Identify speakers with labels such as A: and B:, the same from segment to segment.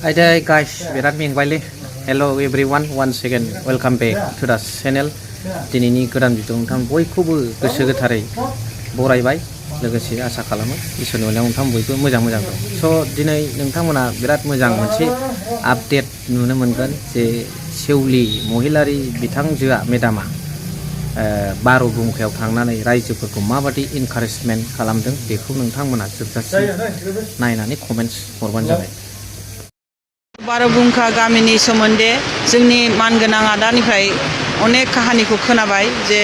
A: Hi guys, birat mengbaile. Hello everyone, once again welcome back to the channel. दिनैनि गोदान video नोंथां बयखौबो गोसो गोथारै बरायबाय लोगोसे आसा खालामो इसोरनि अननायाव नोंथां बयबो मोजां दं। स' दिनै नोंथांमोना बिराद मोजां मोनसे आपडेट नुनो मोनगोन जे सेवलि महिलारि बिथांजोआ मेडामा 12 बुंखायाव थांनानै रायजोफोरखौ माबादि इनकारेजमेन्ट खालामदों बेखौ नोंथांमोना जोबजासिम नायनानै कमेन्ट्स हरबानो जाबाय।
B: 12 बुंखा गामिनि सोमोन्दै जोंनि मानगोनां आदानिफ्राय अनेक काहानिखौ खोनाबाय जे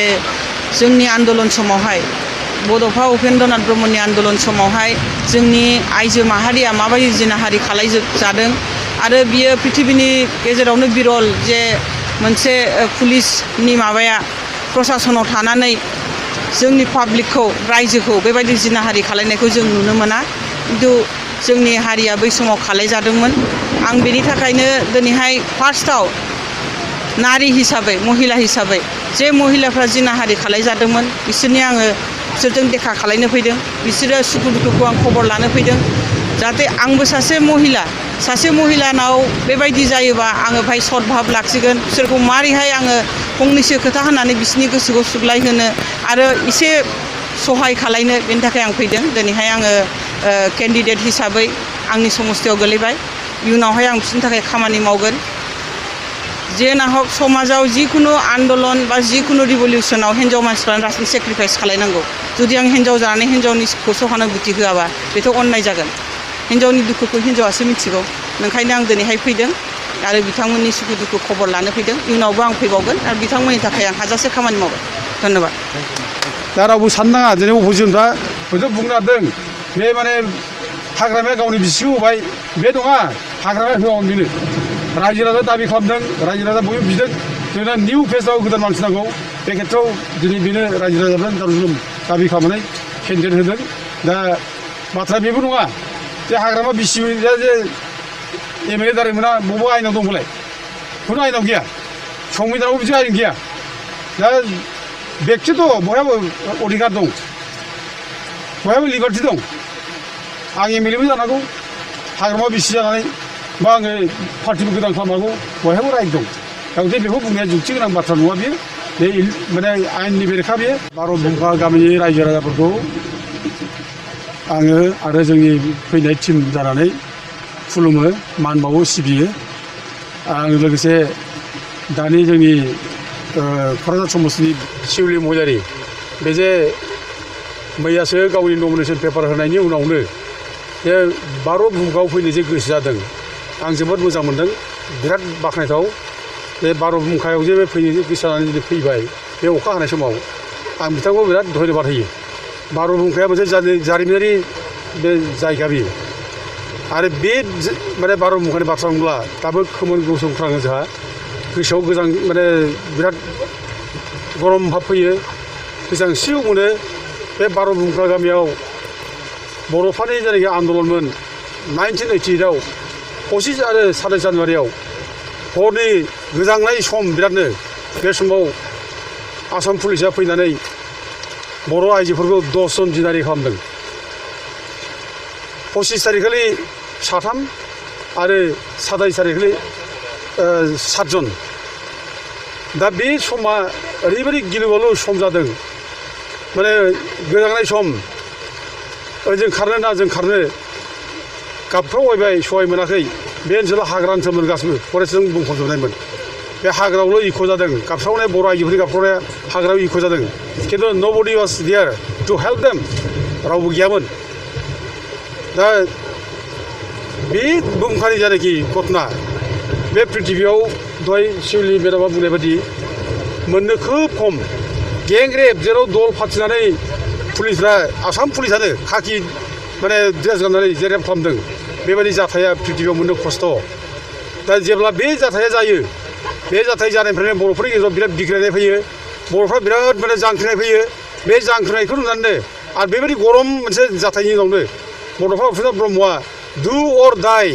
B: जोंनि आन्दोलन समावहाय बड'फा उपेन्द्रनाथ ब्रह्मनि आन्दोलन समावहाय जोंनि आइजो माहारिया माबायदि जिनाहारि खालामजादों आरो बियो पृथिबीनि गेजेरावनो बिरल जे मोनसे पुलिसनि माबाया प्रशासनाव थानानै जोंनि पाब्लिकखौ रायजोखौ बेबायदि जिनाहारि खालामनायखौ जों नुनो मोना खिन्थु जोंनि हारिया बै समाव खालामजादोंमोन। आं बेनि थाखायनो दिनैहाय फार्स्टआव नारी हिसाबै महिला हिसाबै जे महिलाफ्रा जिनाहारि खालामजादोंमोन बिसोरनि आङो बिसोरजों देखा खालामनो फैदों, बिसोरो सुखु दुखुखौ आं खबर लानो फैदों जाहाथे आंबो सासे महिलानाव बेबायदि जायोबा आङो भाई सद्भाब लाखिगोन, बिसोरखौ मारैहाय आङो फंनैसो खोथा होनानै बिसोरनि गोसोखौ सुग्लायहोनो आरो एसे सहाय खालामनो बेनि थाखाय आं फैदों। दिनैहाय आङो केन्डिडेट हिसाबै आंनि समस्थियाव गोलैबाय, इयुनावहाय आं बिसोरनि थाखाय खामानि मावगोन। जे नाहक समाजाव जिखुनु आन्दोलन बा जिखुनु रिभलिउसनाव हिन्जाव मानसिफ्रानो रासिन सेक्रिफाइस खालामनांगौ। जुदि आं हिन्जाव जानानै हिन्जावनिखौ सहानुभुति होआबा बेथ' अन्नाय जागोन। हिन्जावनि दुखुखौ हिन्जावासो मिथिगौ। ओंखायनो आं दिनैहाय फैदों आरो बिथांमोननि सुखु दुखु खबर लानो फैदों। इयुनावबो आं फैबावगोन आरो बिथांमोननि थाखाय आं हाजासे खामानि मावगोन। धन्यबाद।
C: दा रावबो साननो नाङा दिनै अपोजिसनफ्रा हयथ' बुंनो हादों बे माने हाग्रामाया गावनि बिसिखौ होबाय, बे नङा, हाग्रामाया होआमोन बेनो। रायजो राजा दाबि खालामदों, रायजो राजा बयबो बिदों जोंना निउ फेसआव गोदान मानसि नांगौ। बे खेत्रआव दिनै बेनो रायजो राजाफ्रा दारुजुलुम दाबि खालामनानै केन्डिडेट होदों। दा बाथ्राया बेबो नङा जे हाग्रामा बिसिया जे एमएलए दारायमोना बबेबा आयेनाव दं बोलाय, खुनु आयेनाव गैया, संबिधानावबो बिदि आयेन गैया। दा बेक्ति दं, बयहाबो अधिकार दं, बयहाबो लिबार्टि दं। आं एमएलएबो जानांगौ, हाग्रामा बिसि जानानै बा आङो पार्टिबो गोदान खालामनांगौ, बयहाबो राइट दं। दा गथिखे बेखौ बुंनाया जुक्ति गोनां बाथ्रा नङा बियो, बे माने आयेननि बेरेखा बियो। 12 बुंखा गामिनि रायजो राजाफोरखौ आङो आरो जोंनि फैनाय टिम जानानै खुलुमो, मान बावो, सिबियो। आं लोगोसे दानि जोंनि क'क्राझार समस्तिनि सेवलि महिलारि बे जे मैयासो गावनि नमिनेसन पेपार होनायनि उनावनो जे 12 बुंखायाव फैनो जे गोसो जादों, आं जोबोद मोजां मोनदों, बिराद बाख्नायथाव। बे 12 बुंखायाव जे फैनो गोसो जानानै जुदि फैबाय बे अखा हानाय समाव, आं बिथांखौ बिराद धन्यबाद होयो। 12 बुंखाया मोनसे जारिमिनारि बे जायगा बियो आरो बे माने 12 बुंखानि बाथ्रा बुंब्ला दाबो खोमोन गसंख्राङो जोंहा गोसोआव गोजां माने बिराद गरम भाब फैयो, गोजांस्रिउ मोनो। बे 12 बुंखा गामियाव बर'फोरनि जायनाखि आन्दलनमोन 1988आव 25 आरो 27 जानुवारियाव हरनि गोजांनाय सम बिरादनो, बे समाव आसाम पुलिसा फैनानै बर' आइजोफोरखौ 10 जन जिनाहारि खालामदों। 25 तारिखखालि 3 आरो 27 तारिखखालि 7 जन। दा बे समा ओरैबायदि गिलु-बालु सम जादों, माने गोजांनाय सम, जों खारनो ना जों खारनो गाबफ्रावबायबाय, सहाय मोनाखै। बे ओनसोला हाग्रा ओनसोलमोन, गासिबो फरेस्टजों बुंफबजोबनायमोन। बे हाग्रायावल' इक' जादों, गाबस्रावनाय बर' आइजोफोरनि गाबस्रावनाया हाग्रायाव इक' जादों, खिन्थु nobody was there to help them, रावबो गैयामोन। दा बे बुंखानि जायनाखि घटना, बे पृथिबियाव दहाय सेवलि मेडामा बुंनाय बायदि मोननो खोब खम। गेंरेप जेराव दल फाथिनानै पुलिसफ्रा, आसाम पुलिसानो खाखि माने ड्रेस गाननानै जे रेप खालामदों, बेबायदि जाथाया पृथिबियाव मोननो खस्थ'। दा जेब्ला बे जाथाया जायो, बे जाथाय जानायनिफ्रायनो बर'फोरनि गेजेराव बिराद बिग्रायनाय फैयो, बर'फ्रा बिराद माने जांख्रिनाय फैयो। बे जांख्रिनायखौ नुनानैनो आरो बेबायदि गरम मोनसे जाथायनि उनावनो बड'फा उपेन्द्र ब्रह्मआ डु अर डाइ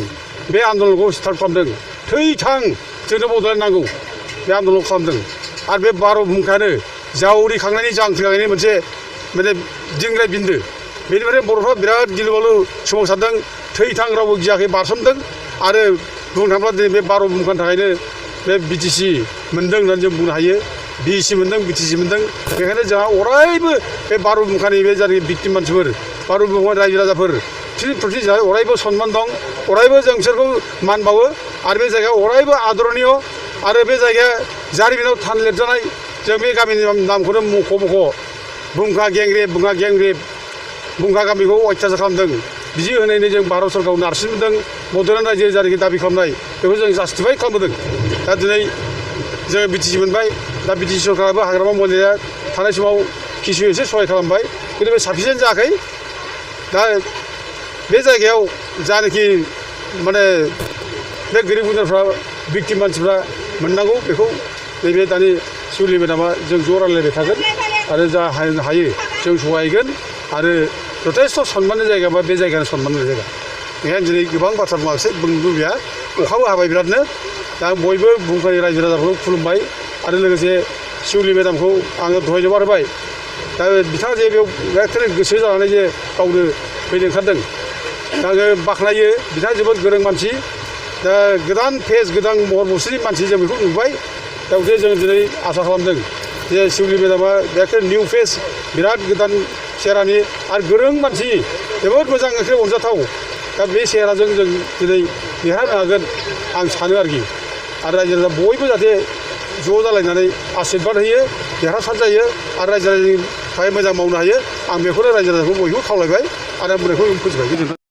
C: बे आन्दलनखौ स्टार्ट खालामदों। थै थां जोंनो बड'लेण्ड नांगौ, बे आन्दलन खालामदों। आरो बे 12 बुंखायानो जावरिखांनायनि जांख्रिखांनायनि मोनसे माने दिंग्राय बिन्दो। बेनिफ्राय बर'फ्रा बिराद गिलु-बालु सोमावसारदों, थै थां रावबो गियाखै, बारसोमदों आरो बुंनो थाङोब्ला दिनै बे 12 बुंखानि थाखायनो बे बिटिसि मोनदों होननानै जों बुंनो हायो बिसि मोनदों बिटिसि मोनदों बेखायनो जोंहा अरायबो बे 12 बुंखानि बे जाय भिक्टिम मानसिफोर 12 बुंखानि रायजो राजाफोर बिसोरनि प्रति जोंहा अरायबो सनमान दं अरायबो जों बिसोरखौ मान बावो आरो बे जायगायाव अरायबो आदरणीय आरो बे जायगाया जारिमिनाव थान लिरजानाय जों बे गामिनि नामखौनो मख' बुंखा गेंरेब बुंखा गामिखौ अयथासार खालामदों बिदि होनायनि जों भारत सरकारखौ नारसिनदों बड'लेण्ड रायजो जायनाखि दाबि खालामनाय बेखौ जों जास्टिफाइ खालामबोदों दा दिनै जोङो बिटिसि मोनबाय दा बिटिसि सरकाराबो हाग्रामा मन्दिरा थानाय समाव किसु एसे सहाय खालामबाय खिन्थु बे साफिसियेन्ट जायाखै दा बे जायगायाव जानाखि माने बे गोरिब गुन्द्राफ्रा भिक्टिम मानसिफ्रा मोननांगौ बेखौ नैबे दानि शिवली मेदामा जों ज' रायलायबाय थागोन आरो जा हायो जों सहायगोन आरो जथेस्थ' सनमाननि जायगा बा बे जायगानि सनमाननि जायगा बेखायनो दिनै गोबां बाथ्रा बुङाखिसै बुंनो लुबैया अखाबो हाबाय बिरादनो दा बयबो बुंखानि रायजो राजाफोरखौ खुलुमबाय आरो लोगोसे शिवली मेदामखौ आङो दहाय होबाय दा बिथाङा जे बेयाव एखेबारे गोसो जानानै जे गावनो फैनो ओंखारदों दा आङो बाख्नायो बिथाङा जोबोद गोरों मानसि दा गोदान फेस गोदान महर मुस्रिनि मानसि जों बेखौ नुबाय दा बेखौ जों दिनै आसा खालामदों जे शिवली मेदामा एखेबारे निउ फेस बिराद गोदान सेहेरानि आरो गोरों मानसि जोबोद मोजां एखेबारे अनजाथाव दा बे सेहेराजों जों दिनै देरहानो हागोन आं सानो आरोखि आरो रायजो राजा बयबो जाहाथे ज' जालायनानै आशीर्बाद होयो देरहासार जायो आरो रायजो राजानि थाखाय मोजां मावनो हायो आं बेखौनो रायजो राजाखौ बयबो खावलायबाय आरो आं बुंनायखौ फोजोबबाय गोजोन्थों।